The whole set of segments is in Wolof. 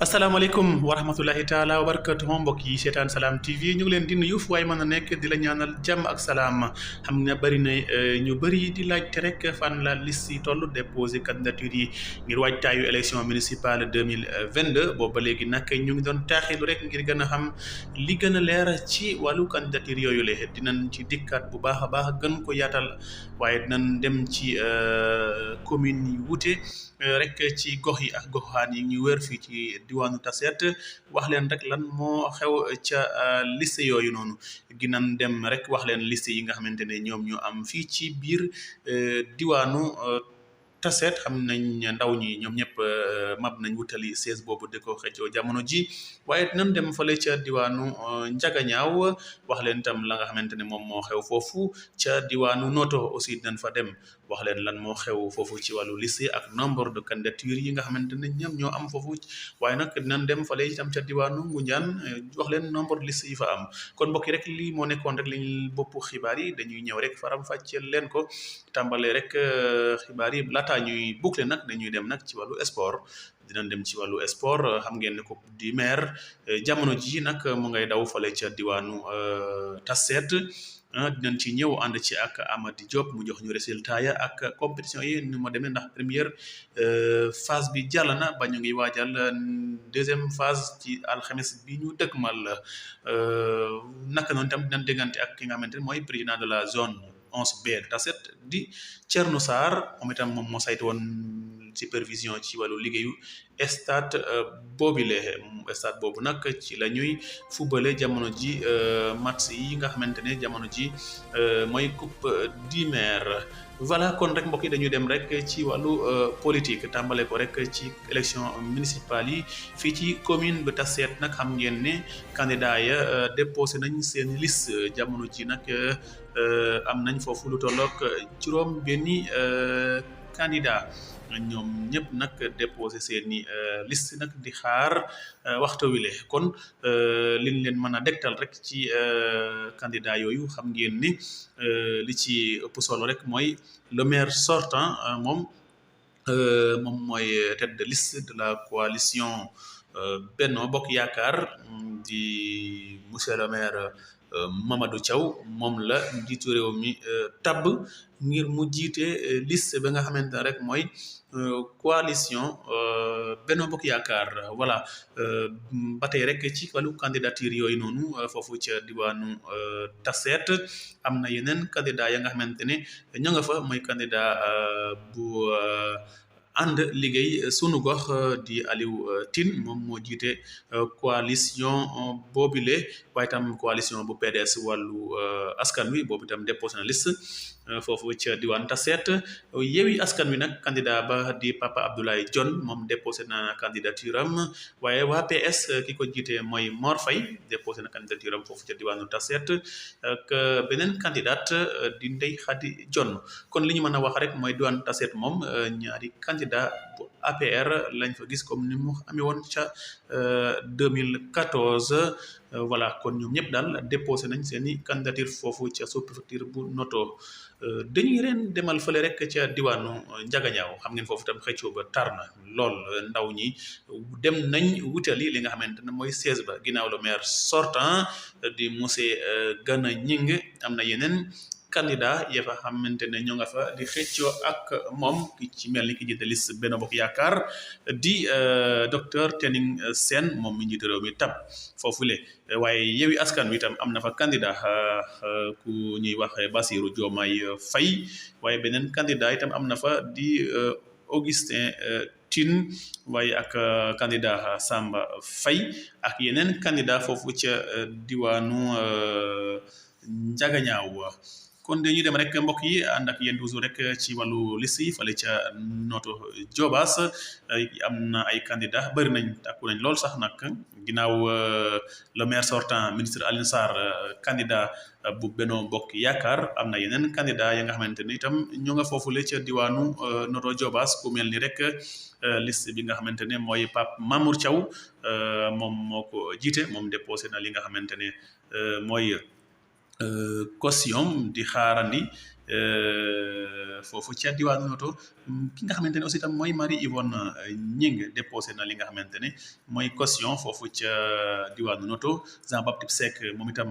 asalaamaaleykum wa rahmatullahi taala wa barakatuhu mbokk yi seetaan Salam TV ñu ngi leen di nuyu fu waaye mën a nekk di la ñaanal jàmm ak salaam xam nga bëri na ñu bëri di laajte rek fan la liste yi toll déposé candidature yi ngir waajtaayu élection municipale 2022 boobu ba léegi nag ñu ngi doon taaxilu rek ngir gën a xam li gën a leer ci wàllu candidature yooyu le dinañ ci dikkaat bu baax a baax gën ko yaatal waaye dinañ dem ci commune yi wuute rek ci gox yi ak goxaan yi ñu wër fii ci diwaanu Tassette wax leen rek lan moo xew ca liste yooyu noonu ginan dem rek wax leen liste yi nga xamante ne ñoom ñu am fii ci biir diwaanu Tassette xam nañ ndaw ñi ñoom ñëpp mab nañ wutali 16 boobu di ko xëccoo jamono ji waaye dinañ dem fale ca diwaanu Njagañaaw wax leen tam la nga xamante ne moom moo xew foofu ca diwaanu Noto aussi dinañ fa dem wax leen lan moo xew foofu ci wàllu liste ak nombre de candidature yi nga xamante ne ñoom ñoo am foofu waaye nag dinañ dem fale itam ca diwaanu Ngunjaan wax leen nombre de liste yi fa am kon mbokk yi rek lii moo nekkoon rek liñ boppu xibaar yi dañuy ñëw rek faram fàcceel leen ko tàmbale rek xibaar yi laata ñuy boucler nag dañuy dem nag ci wàllu sport dinañ dem ci wàllu sport xam ngeen ne coupe du maire jamono ji nag mu ngay daw fale ca diwaanu Tassette dinañ ci ñëw ànd ci ak Amady Diop mu jox ñu résultat ya ak compétition yi ni ma demee ndax première phase bi jàll na ba ñu ngi waajal deuxième phase ci alxames bi ñu dëkkmal naka noonu tam dinañ déggante ak ki nga xamante ne mooy président de la zone 11B Tassette di Thierno Sarr moom itam moom moo saytu woon supervision ci wàllu liggéeyu stade stade boobu nag ci la ñuy fubale jamono ji match yi nga xamante ne jamono ji mooy coupe du maire voilà kon rek mbokk yi dañuy dem rek ci wàllu politique tàmbale ko rek ci élection municipale yi fii ci commune bu Tassette nag xam ngeen ne candidat ya déposé nañ seen liste jamono ji nag am nañ foofu lu tollook juróom benni candidat ñoom ñëpp nag déposé seeni liste nag di xaar waxtu wile kon liñ leen mën a degtal rek ci candidat yooyu xam ngeen ni li ci ëpp solo rek mooy le maire sortant moom mooy tête de liste de la coalition Benno Bokk Yaakaar di monsieur le maire Mamadou Thiaw moom la njiitu réew mi tabb ngir mu jiite liste ba nga xamante ne rek mooy coalition Benno Bokk Yaakaar voilà ba tey rek ci wàllu candidature yooyu noonu foofu ca diwaanu Tassette am na yeneen candidat ya nga xamante ne ñoo nga fa mooy candidat bu ànd liggéey sunu gox di Aliou Tine moom moo jiite coalition boobile waaye itam coalition bu PDS wàllu askan wi boobu itam déposé na liste foofu ca diwaan Tassette Yewwi Askan Wi nag candidat ba di Papa Abdoulaye Dione moom déposé na candidature am waaye waa PS ki ko jiite mooy Mor Faye déposé na candidature am foofu ca diwaanu Tassette ak beneen candidate di Ndeye Khady Dione kon li ñu mën a wax rek mooy diwaanu Tassette moom ñaari candidat bu APR lañ fa gis comme ni mu amee woon ca 2014 voilà kon ñoom ñëpp daal déposé nañ seen i candidature foofu ca sous-préfecture bu Noto dañuy ren demal fële rek ca diwaanu Njagañaaw xam ngeen foofu tam xëccoo ba tar na lool ndaw ñi dem nañ wutali li nga xamante ne mooy 16 ba ginnaaw le maire sortant di monsieur Gana Gningue am na yeneen candidat ya fa xamante ne ñoo nga fa di xëccoo ak moom ki ci mel ni ki jiite liste Benno Bokk Yaakaar di docteur Tening Sène moom mi njiite réew mi tab foofule waaye Yewwi Askan Wi itam am na fa candidat ku ñuy wax Bassirou Diomaye Faye waaye beneen candidat itam am na fa di Augustin Tine waaye ak candidat Samba Faye ak yeneen candidat foofu ca diwaanu Njagañaaw kon dañuy dem rek mbokk yi ànd ak yéen toujours rek ci wàllu liste yi fale ca Noto Diobass am na ay candidat bëri nañ takku nañ lool sax nag ginnaaw le maire sortant ministre Alioune Sarr candidat bu Benno Bokk Yaakaar am na yeneen candidat ya nga xamante ni itam ñoo nga foofule ca diwaanu Noto Diobass ku mel ni rek liste bi nga xamante ne mooy Pape Mamour Thiaw moom moo ko jiite moom déposé na li nga xamante ne mooy caution di xaarandi foofu ca diwaanu Noto ki nga xamante ne aussi tam mooy Marie Yvonne Gningue déposé na li nga xamante ne mooy caution foofu ca diwaanu Noto Jean Baptiste Seck moom itam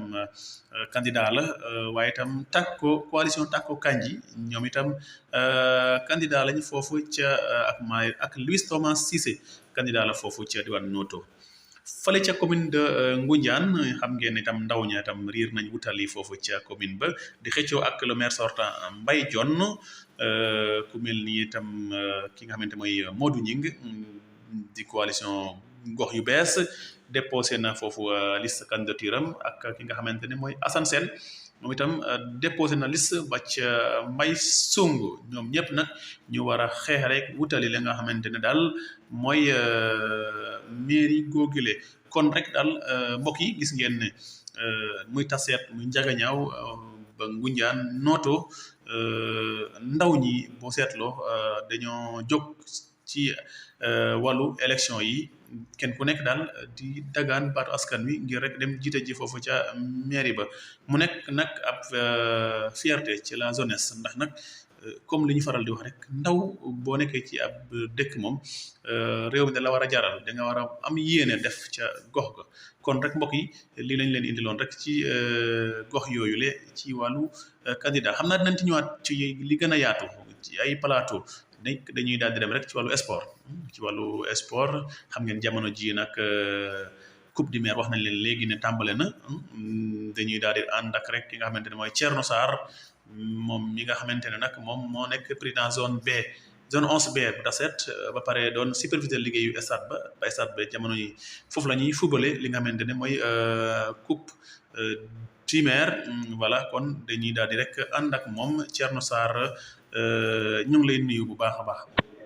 candidat la waaye itam coalition Takko Kandji ñoom itam candidat lañ foofu ca ak Louis Thomas Cissé candidat la foofu ca diwaanu Noto. fale ca commune de Ngoundiane xam ngeen itam ndaw ña itam riir nañ wutali foofu ca commune ba di xëccoo ak le maire sortant Mbaye Dione ku mel ni itam ki nga xamante mooy Modou Gningue di coalition gox yu bees déposé na foofu liste candidature am ak ki nga xamante ne mooy Assane Sène moom itam déposé na liste ba ca Mbaye Songo ñoom ñëpp nag ñu war a xeex rek wutali la nga xamante ne daal mooy mairie googule kon rek daal mbokk yi gis ngeen ne muy taseet muy njagañaaw ba Ngoundiane Noto ndaw ñi boo seetloo dañoo jóg ci wàllu élection yi kenn ku nekk daal di dagaan baatu askan wi ngir rek dem jiite ji foofu ca mairie ba mu nekk nag ab fierté ci la jeunesse ndax nag comme li ñu faral di wax rek ndaw boo nekkee ci ab dëkk moom réew mi da la war a jaral da nga war a am yéene def ca gox ga kon rek mbokk yi lii lañ leen indiloon rek ci gox yooyu le ci wàllu candidat xam naa dinañ ci ñëwaat ci li gën a yaatu ci ay plateau dañuy daal di dem rek ci wàllu sport xam ngeen jamono ji nag coupe du maire wax nañ leen léegi ne tàmbale na dañuy daal di ànd ak rek ki nga xamante ne mooy Thierno Sarr moom mi nga xamante ne nag moom moo nekk président zone 11B bu Tassette ba pare doon superviseur liggéeyu stade ba jamono yi foofu la ñuy fubale li nga xamante ne mooy coupe du maire voilà kon dañuy daal di rek ànd ak moom Thierno Sarr ñu ngi lay nuyu bu baax a baax.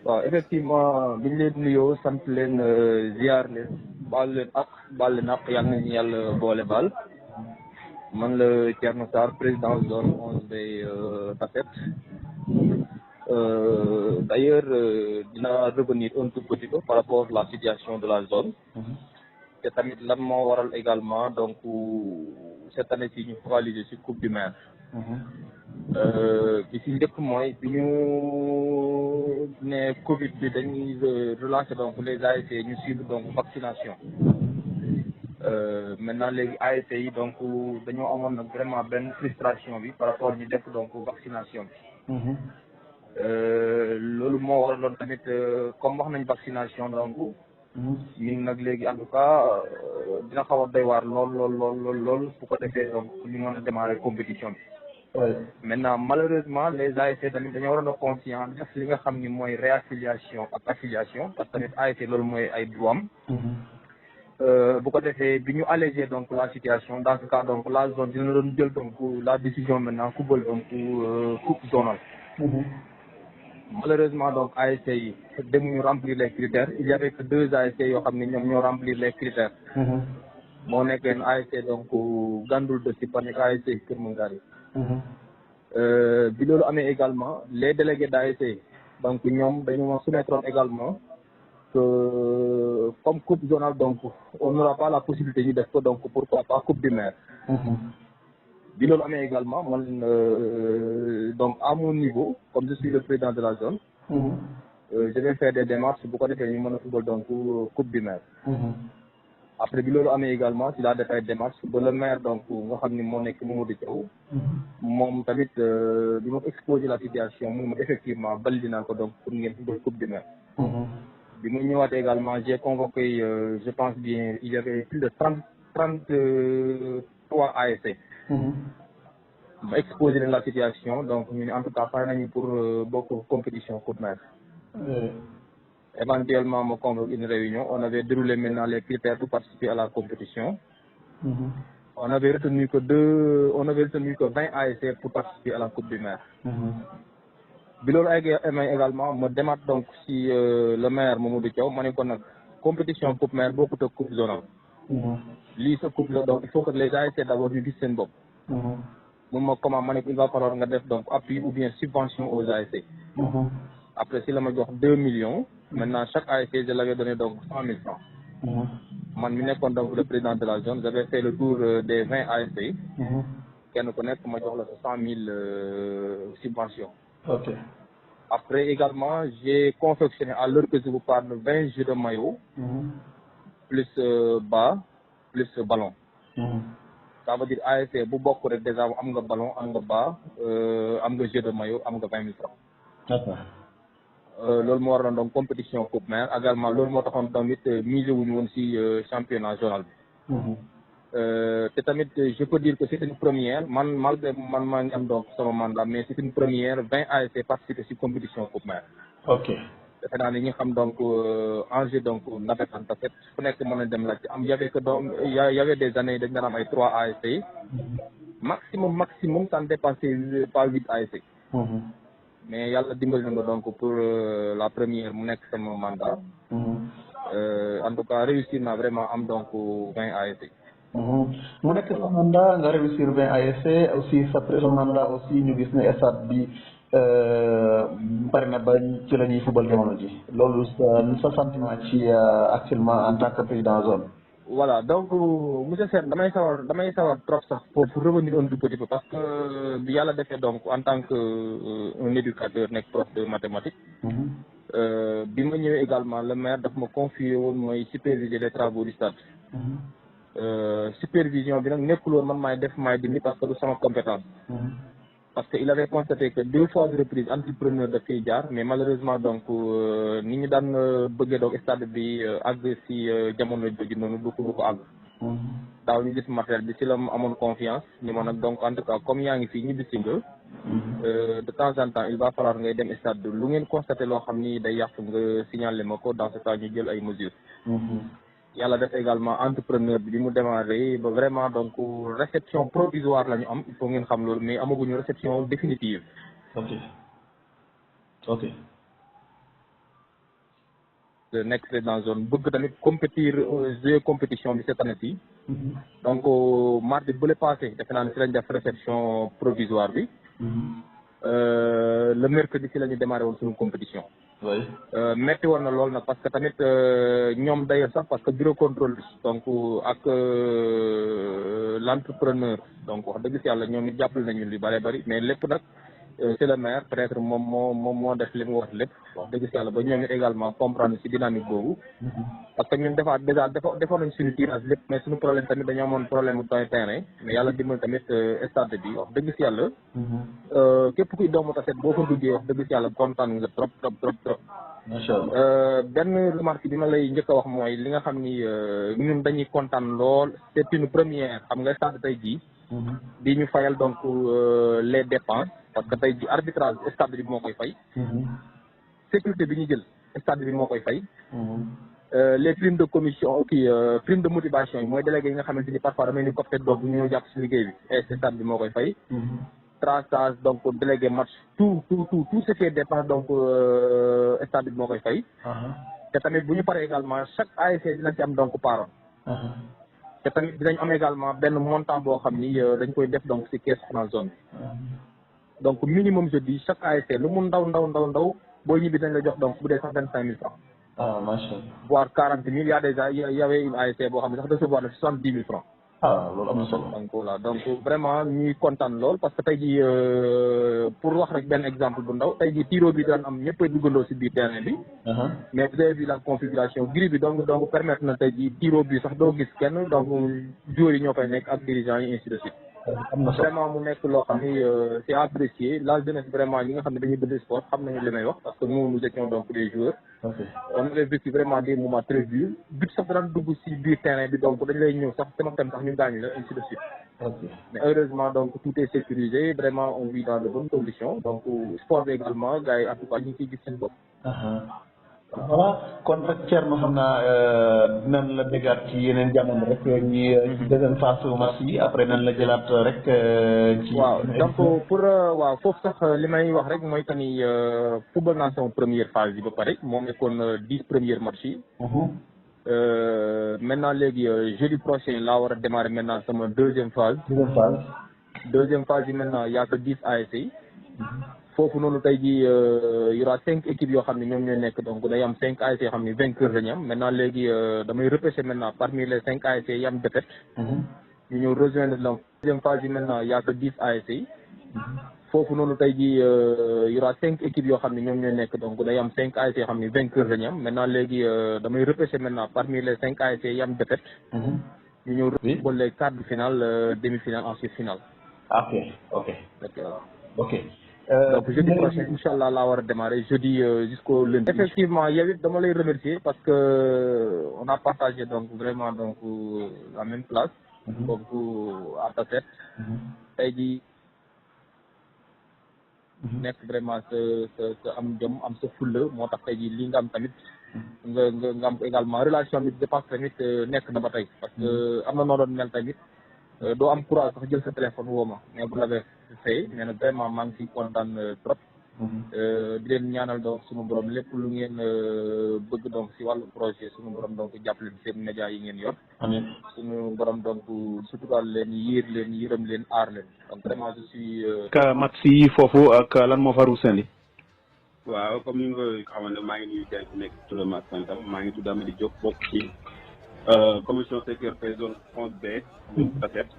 waaw effectivement biñ leen nuyoo sant leen ziar leen baal leen ak yal nañu yàlla boole baal man la Thierno Sarr président zone 11B Tassette. D'ailleurs dinaa revenir un tout petit peu par rapport à la situation de la zone. te tamit lan moo waral également donc cette année ci ñu focaliser ci coupe du maire. bi ci njëkk mooy bi ñu ne Covid bi dañuy relancer donc les ASC ñu suivre donc vaccination. Maintenant léegi ASC yi donc dañoo amoon nag vraiment benn frustration bi par rapport ñu def donc vaccination bi. loolu moo waraloon tamit comme wax nañ vaccination donc. ñun nag léegi en tout cas dina xaw a doy waar lool bu ko defee donc ñu mën a démarrer compétition bi. Maintenant malheureusement les ASC tamit dañoo waroon a conscient def li nga xam ni mooy réaffiliation ak affiliation parce que tamit ASC loolu mooy ay droit am. bu ko defee bi ñu alléger donc la situation dans ce cas donc la zone dina doon jël donc la décision maintenant football donc coupe zonale. Malheureusement donc ASC yi demuñu remplir les critères il y avait que 2 ASC yoo xam ne ñoom ñoo remplir les critères. moo nekk leen ASC donc Gandoul de Sipa nekk ASC Kër Mangari. bi loolu amee également les délégués d'ASC donc ñoom dañu ma soumettre également que comme coupe zonale donc on n'aura pas la possibilité ñu def ko donc pourquoi pas coupe du maire. bi loolu amee également man donc à mon niveau comme je suis le président de la zone. je vais faire des démarches bu ko defee ñu mën a football donc coupe du maire. après bi loolu amee également ci laa def ay démarches ba le maire donc nga xam ni moo nekk Mamadou Thiaw. moom tamit bi ma exposé la situation moom effectivement validé naa ko donc pour ngeen football coupe du maire. bi ma ñëwaatee également j'ai convoqué je pense bien il y avait plus de 33 ASC. ma exposé leen la situation donc ñu ne en tout cas pare nañu pour bokk compétition coupe maire. Éventuellement ma convoqué une réunion on avait déroulé maintenant les critères pour participer à la compétition. on avait retenu que 20 ASC pour participer à la coupe du maire. bi loolu amee également ma demaat donc si le maire Mamadou Thiaw ma ne ko nag compétition coupe maire bokkut ak coupe zonale. lii sa coupe la donc il faut que les ASC d'abord ñu gis seen bopp. mun ma comment ma ne il va falloir nga def donc appui ou bien subvention aux ASC. après si la ma jox 2 millions. maintenant chaque ASC je l'avais donné donc 100 000 francs. man mi nekkoon donc le président de la zone j'avais fait le tour des 20 ASC. kenn ku nekk ma jox la 100 000 subventions. Ok. Après également j'ai confectionné à l'heure que je vous parle 20 jeux de maillot plus bas plus ballon. Ça veut dire ASC bu bokk rek déjà am nga ballon am nga bas am nga jeu de maillot am nga 20 000 francs. D'accord. loolu moo waroon donc compétition coupe maire également loolu moo taxoon tamit misé wuñu woon ci championnat zonal bi. te tamit je peux dire que c'est une première malgré man maa ngi am donc sama mandat mais c'est une première 20 ASC participé ci compétition coupe maire. Ok. defe naa ni ñi xam donc enjeu donc navétane parce que fu nekk mën a dem la ci am y avait que donc y avait des années dañ daan am ay 3 ASC maximum ça ne dépassait pas 8 ASC. mais yàlla dimbali na nga donc pour la première mu nekk sama mandat. En tout cas réussir na vraiment am donc 20 ASC. mu nekk sa mandat nga réussir 20 ASC aussi sa premier mandat aussi ñu gis ne stade bi pare na ba ci la ñuy football jamono ji loolu sa sentiment ci actuellement en tant que président zone. Voilà donc monsieur Sène damay sawar trop sax pour revenir un tout petit peu parce que bi yàlla defee donc en tant que un éducateur nekk prof de mathématiques. bi ma ñëwee également le maire daf ma confié woon mooy superviser les travaux du stade. Supervision bi nag nekkul woon man maay dindi parce que du sama compétence. Parce que il avait constaté que 2 fois de reprise entrepreneur daf fiy jaar mais malheureusement donc ni ñu daan bëggee donc stade bi àgg si jamono jooju noonu du ko àgg. daaw ñu gis matériel bi si la mu amoon confiance ni ma nag donc en tout cas comme yaa ngi fii ñibbi si nga de temps en temps il va falloir ngay dem stade lu ngeen constaté loo xam ni day yàq nga signaler ma ko dans ce cas ñu jël ay mesures. yàlla def également entrepreneur bi mu démarré ba vraiment donc réception provisoire la ñu am il faut ngeen xam loolu mais amaguñu réception définitive. ok. nekk dans zone bëgg tamit compétir jouer compétition bi cette année-ci. donc mardi bële passé defe naa ne si lañ def réception provisoire bi. le mercredi si la ñu démarré woon suñu compétition. oui. metti woon na lool nag parce que tamit ñoom d'ailleurs sax parce que bureau contrôle bi donc ak l'entrepreneur donc wax dëgg si yàlla ñoom it jàppale nañu lu bari mais lépp nag c'est le maire peut-être moom moo def li mu wax lépp wax dëgg si yàlla ba ñoom it également comprendre ci dynamique boobu. parce que ñun déjà defoon nañ suñu tirage lépp mais suñu problème tamit dañoo amoon problème mu terrain mais yàlla dimbali tamit stade bi wax dëgg si yàlla. képp kuy doomu Tassette boo ko duggee wax dëgg si yàlla kontaan nga trop. macha allah benn remarque bi ma lay njëkk a wax mooy li nga xam ni ñun dañuy kontaan lool c'est une première xam nga stade tey jii. di ñu fayal donc les dépenses parce que tey jii arbitrage stade bi moo koy fay. sécurité bi ñu jël stade bi moo koy fay. les primes de commission prime de motivation yi mooy délégué yi nga xamante ni parfois damay ni copte doog bu ñu jàpp si liggéey bi et stade bi moo koy fay. traçage donc délégué match tout ce qui est dépense donc stade bi moo koy fay. te tamit bu ñu paree également chaque ASC dina ci am donc part. te tamit dinañ am également benn montant boo xam ni dañ koy def donc ci caisse en zone bi. donc minimum je dis chaque ASC lu mu ndaw boo ñibbi dañ la jox donc bu dee sax 25 000 francs. macha allah. voire 40 000 y a déjà y avait une ASC boo xam ne sax recevoir na 70 000 francs. loolu am na solo. donc voilà donc vraiment ñuy kontaan lool parce que tey jii pour wax rek benn exemple bu ndaw tey jii tiro bi daan am ñëpp a duggandoo si biir terrain bi. mais vous avez vu la configuration grille bi donc permettre na tey jii tiro bi sax doo gis kenn donc joueurs yi ñoo fay nekk ak dirigeants yi ainsi de suite. am na solo vraiment mu nekk loo xam ni c'est apprécié la jeunesse vraiment ñi nga xam ne dañuy bëgg sport xam nañu li may wax parce que nous étions donc des joueurs. on avait vécu vraiment des moments très durs but sax daan dugg si biir terrain bi donc dañ lay ñëw sax sama tam sax ñu gaañ la ainsi de suite. mais heureusement donc tout est sécurisé vraiment on vit dans de bonnes conditions donc sport bi également gars yi en tout cas ñu ngi ciy gis seen bopp. voilà kon rek Thierno xam naa dinañ la déggaat ci yeneen jamono rek ñi deuxième phase match yi après nañ la jëlaat rek. ci waaw donc pour waaw foofu sax li may wax rek mooy que ni football naa sama première phase yi ba pare moom nekkoon 10 premiers matchs yi. maintenant léegi jeudi prochain laa war a démarrer maintenant sama deuxième phase. deuxième phase yi maintenant y a que 10 ASC yi. foofu noonu tey jii y aura 5 équipes yoo xam ne ñoom ñooy nekk donc day am 5 ASC yoo xam ne vainqueur la ñu am maintenant léegi damay repêcher maintenant parmi les 5 ASC yi am défaite. ñu ñëw rejoindre donc deuxième phase bi maintenant y a que 10 ASC yi foofu noonu tey jii y aura 5 équipes yoo xam ne ñoom ñooy nekk donc day am 5 ASC yoo xam ne vainqueur la ñu am maintenant léegi damay repêcher maintenant parmi les 5 ASC yi am défaite ñu ñëw football les quarts de finale demi-finale ensuite finale. ok. Donc jeudi prochain inchallah laa war a démarrer jeudi jusqu'au lundi. Effectivement yow it dama lay remercier parce que on a partagé donc vraiment donc la même place. donc à Tassette. tey jii nekk vraiment sa am jom am sa fulla moo tax tey jii li nga am tamit nga am également relation bi je pense tamit nekk na ba tey parce que am na noo doon mel tamit doo am courage sax jël sa téléphone woo ma mais bu l'avez fait mais nag vraiment maa ngi ciy kontaan trop di leen ñaanal donc suñu borom lépp lu ngeen bëgg donc si wàllu projet suñu borom donc jàppale seen média yi ngeen yor amiin suñu borom donc suturaal leen yiir leen yërëm leen aar leen donc vraiment je suis ka match yi foofu ak lan moo fa ruusandi. waaw comme ni nga ko xamante maa ngi nuyu kenn ku nekk turam ak santam maa ngi tudd Amady Diop bokk ci commission sécurité zone 11B bu Tassette.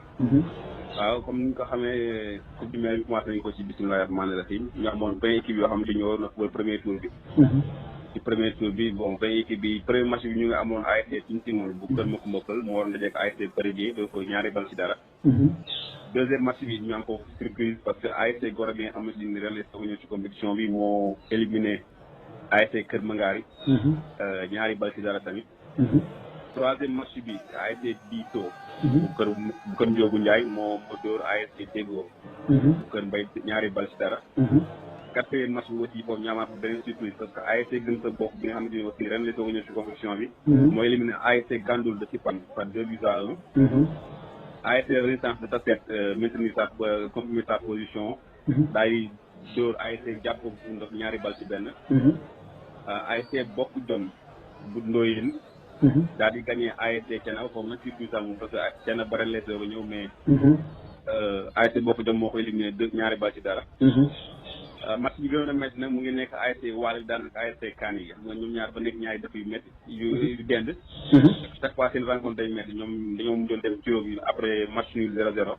waaw comme ni nga ko xamee coupe du maire bi commencé nañu ko ci bisimilah rahmaani rahim ñu amoon 20 équipes yoo xam ne ñoo na football premier tour bi. ci premier tour bi bon 20 équipes bi premier match bi ñu ngi amoon ASC Tintimol bu Kër Mokombokal moo waroon dajeek ASC Parédier doo ko ñaari bal ci dara. deuxième match bi ñu am ko surprise parce que ASC Gorée bi nga xamante ni ren la soog a ñëw ci compétition bi moo éliminé ASC Kër Mangari. ñaari bal ci dara tamit. troisième match bi ASC Diso. bu kër Ndiogu Ndiaye moo dóor ASC Déggo. bu kër Mbay ñaari bal ci dara. quatrième match bi aussi foofu ñu amaat beneen surprise parce que ASC Gën Sa Bopp bi nga xamante ni aussi ren la soog a ñëw ci compétition bi. moo éliminé ASC Gandoul de Sipan par 2-1. ASC Résistance de Tassette maintenir confirmer sa position. daal di dóor ASC Jàppo bu Ndof ñaari bal ci benn. ASC Bokk Jom bu Ndoyeen. daal di gagné ASC Thiénaba foofu nag surprise amul parce que Thiénaba ba ren lay soog a ñëw mais. ASC Bokk Jom moo ko éliminé ñaari bal ci dara. match bi gën a métti nag mu ngi nekk ASC Waly daan ak ASC Kaan yi nga ñoom ñaar ba nekk ñaari dëkk yu métti yu dend. chaque fois seen rencontre day métti ñoom dañoo mujjoon dem ci bi après match nul 0-0.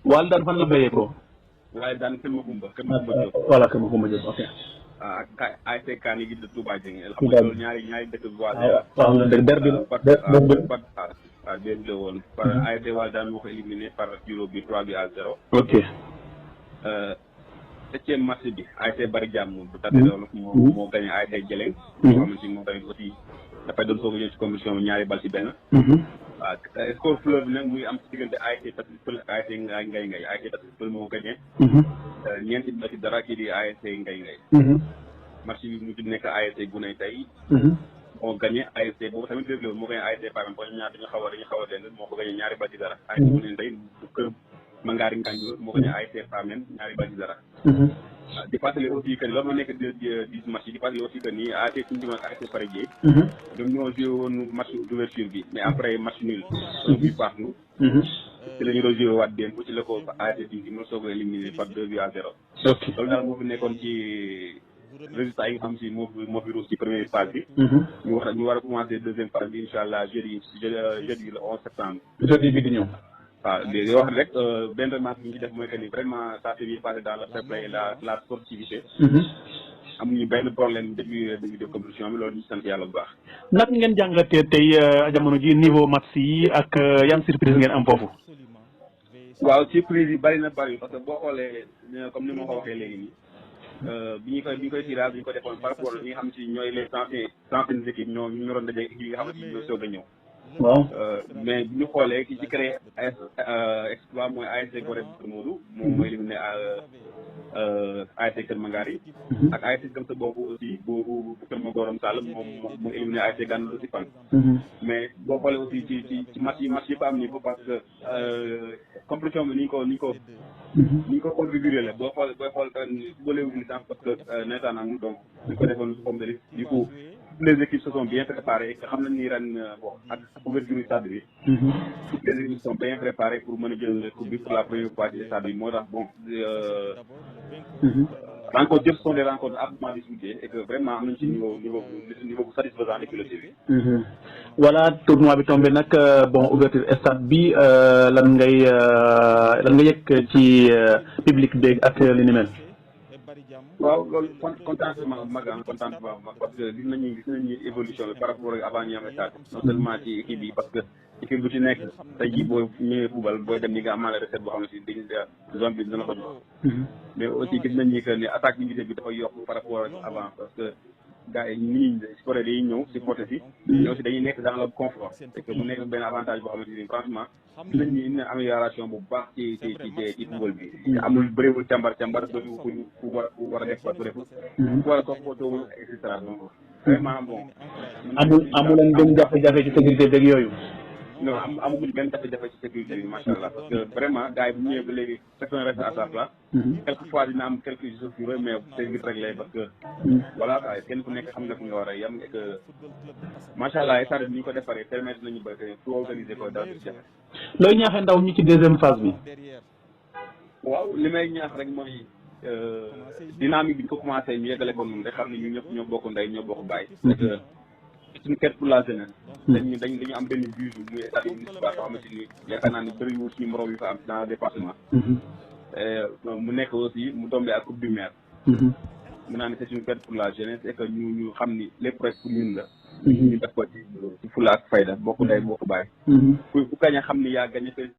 Waly daan fan la béyee ko. Waly daan Kër Makumba Diop. voilà Kër Makumba Diop ok. ak ASC Kaan yi gi de Touba Dieng. xam nga loolu ñaari dëkk voisins la. waaw waaw derby la waaw derby la woon. par ASC Waly daan moo ko éliminé par juróom bi 3-0. ok. septième match bi ASC Bari Jàmm bu tàtte loolu moo gagné ASC Jëleng moo xamante ni moom tamit aussi dafay doon soog a ñëw ci compétition bi ñaari bal ci benn waaw score fleuve bi nag muy am ci diggante ASC Tassette Pël ak ASC Ngay Ngay ASC Tassette Pël moo gagné ñeenti bal ci dara kii di ASC Ngay Ngay match bi mu ci nekk ASC Guney Tay moo gagné ASC boobu tamit dégg moo gagné ASC Pamel ko ñaar dañu xaw a dend moo ko gagné ñaari bal ci dara ASC Guney Tay bu Kër Mangari Nganjour moo gagné ASC Pamel ñaari bal ci dara di fàttali aussi que loolu moo nekk 10 match yi di fàttali aussi que ni ASC Tintimol ak ASC Parédier ñoom ñoo joué woon match d'ouverture bi mais après match nul bi partout ci la ñu doon joué waat démb ci la ko ASC Tintimol soog a éliminé par 2-0 loolu daal moo fi nekkoon ci résultat yi nga xam si moo fi ruus ci première phase bi ñu war a commencé deuxième phase bi incha allah jeudi le 11 septembre jeudi bi di ñëw waaw di wax rek benn remarque bi ñu ci def mooy que ni vraiment ça s'est bien passé dans le fair play et la sportivité. amuñu benn problème depuis début de compétition bi loolu ñu sant yàlla bu baax. naka ngeen jàngatee tey jamono ji niveau match yi ak yan surprise ngeen am foofu. waaw surprise yi bari parce que boo xoolee comme ni ma ko waxee léegi nii bi ñu koy tirage bi ñu ko defoon par rapport ñi nga xam si ñooy les anciennes équipes ñoo ñu ñoroon daje équipe yi nga xam ne ñoo soog a ñëw. waaw mais bu ñu xoolee ki ci créé exploit mooy ASC Gorée bu Modou moom mooy éliminé ASC Kër Mangari ak ASC Gëm Sa Bopp aussi bu Kër Magorom Sall moom mu éliminé ASC Gandoul aussi fan mais boo xoolee aussi ci match yi fa am nii parce que compétition bi ni ñu ko configuré la booy xool boolewu licence parce que nawetaan amul donc ñu ko defoon comme de du coup toutes les équipes se sont bien préparées et xam nañ ni ren ak ouverture du stade bi toutes les équipes sont bien préparées pour mën a jël coupe bi pour la première fois ci stade bi moo tax bon rencontres yëpp sont des rencontres ardemment discutées et que vraiment am nañ ci niveau bu satisfaisant depuis le début. voilà tournoi bi tombé nag bon ouverture stade bi lan nga yëg ci public beeg ak li ni mel. waaw loolu contentement mag contentement mag parce que gis nañu évolution bi par rapport ak avant ñu am stade non seulement ci équipe bi parce que équipe bu ci nekk tey jii boo ñëwee football booy dem ni nga amaale recette boo xam ne si dañ zone bi dina ko jox mais aussi gis nañ ni que ni attaque bi dafa yokk par rapport ak avant parce que gars yi nit ñi supporter dañuy ñëw supporter si mais aussi dañuy nekk dans le confort et que mu nekk benn avantage boo xamante ni franchement gis nañ ni une amélioration bu baax ci football bi amul bëriwul càmbar bëriwul ku war a def ba bëri ku war a toppatoo et cetera donc vraiment bon amul leen benn jafe-jafe ci sécurité beeg yooyu. non amaguñ benn jafe-jafe ci sécurité bi macha allah parce que vraiment gars yi bu ñëwee ba léegi chacun reste à sa place. quelquefois dina am quelques jours yu mais c'est vite réglé parce que voilà kenn ku nekk xam nga fi nga war a yem et que macha allah stade bi ni ñu ko defaree permettre nañu ba tout organiser ko daal di jafe. looy ñaaxee ndaw ñi ci deuxième phase bi. waaw li may ñaax rek mooy dynamique bi ñu ko commencé ñu yeggale ko noonu rek xam ne ñu ñëpp ñoo bokk ndey ñoo bokk baay. parce que c'est une quête pour la jeunesse. dañu am benn buse muy stade municipal boo xamante ni yaakaar naa ni bëriwul suñu morom yi fa am dans le département. mu nekk aussi mu tombé ak coupe du maire. mu naa ne c'est une quête pour la jeunesse et que ñu xam ni lépp rek pour ñun la. ñu def ko ci fula ak fayda bokk ndey bokk baay. ku gañ a xam ni yaa gañ a